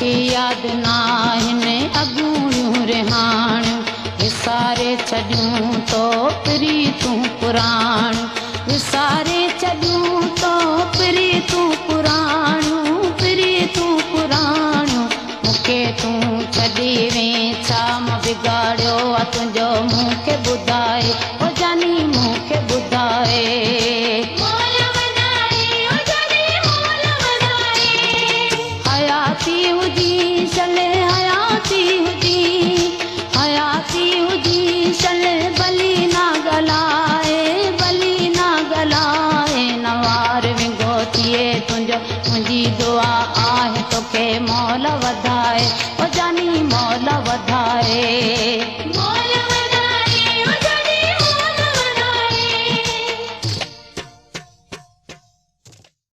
توکي ياد ناهن اڳوڻيون رهاڻيون، وساري ڇڏيون تو پريتون پراڻيون، وساري ڇڏيون تو پريتون پراڻيون، پريتون پراڻيون. مون کي تون ڇڏي وئين، ڇا مان بگاڙيو آ تنهنجو؟ مون کي ٻڌائي او جاني، مون کي ٻڌائي. مولا وڌائي او جاني، مولا وڌائي. حياتي هجي شل، حياتي هجي، حياتي هجي شل، ڀلي نه ڳالهائي، ڀلي نه ڳالهائي. نه وار ونگو ٿئي تنهنجو، منهنجي دعا آهي توکي مولا وڌائي او جاني، مولا وڌائي.